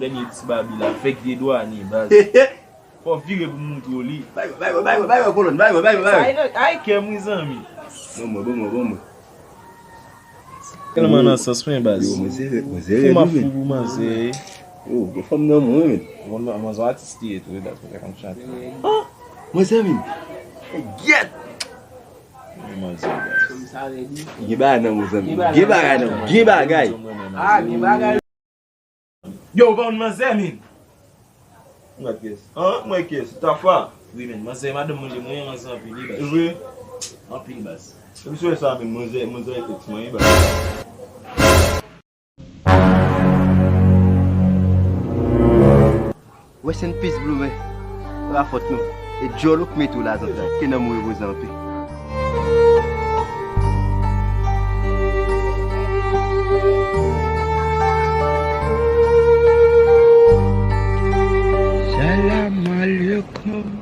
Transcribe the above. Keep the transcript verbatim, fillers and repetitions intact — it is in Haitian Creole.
Dènye ti babi la, fèk dedwane, baz. Fò vire pou m moutre w li. Bay mwen, bay mwen, bay mwen, bay mwen, kolòn, bay mwen, bay mwen, bay mwen. Sa, ay, kè m wi, zanmi. Bon mwen, bon mwen, bon mwen. Tèlman nan sans mwen, baz. Yo, mwen sere, mwen sere. Fou m ap fou pou manzè. Yo, gen fanm nan mwen, men. Bon, manzè atis li ye tou, wi, baz, mwen konn chante. Ah, mwen sere, men. Gyèt! Manzè, baz. Gen bagay nan mwen, zanmi. Gen bagay nan mwen, gen bagay. Ah, gen bagay. Yo, ou pa konn manzè, men. Mwen kès. An, mwen kès. Tafa. Wi, men. Manzè, madanm mwen, mwen, manzè anpil, wi, baz. Vre? Anpil, baz. Epi sou sa, men, manzè, manzè, ex mwen, wi, baz. Rest in peace, Blue, men. Rafòt nou. E djòl ou k mete w la, zanmi. Ke nanm ou repoze anpil. Salam alaikum.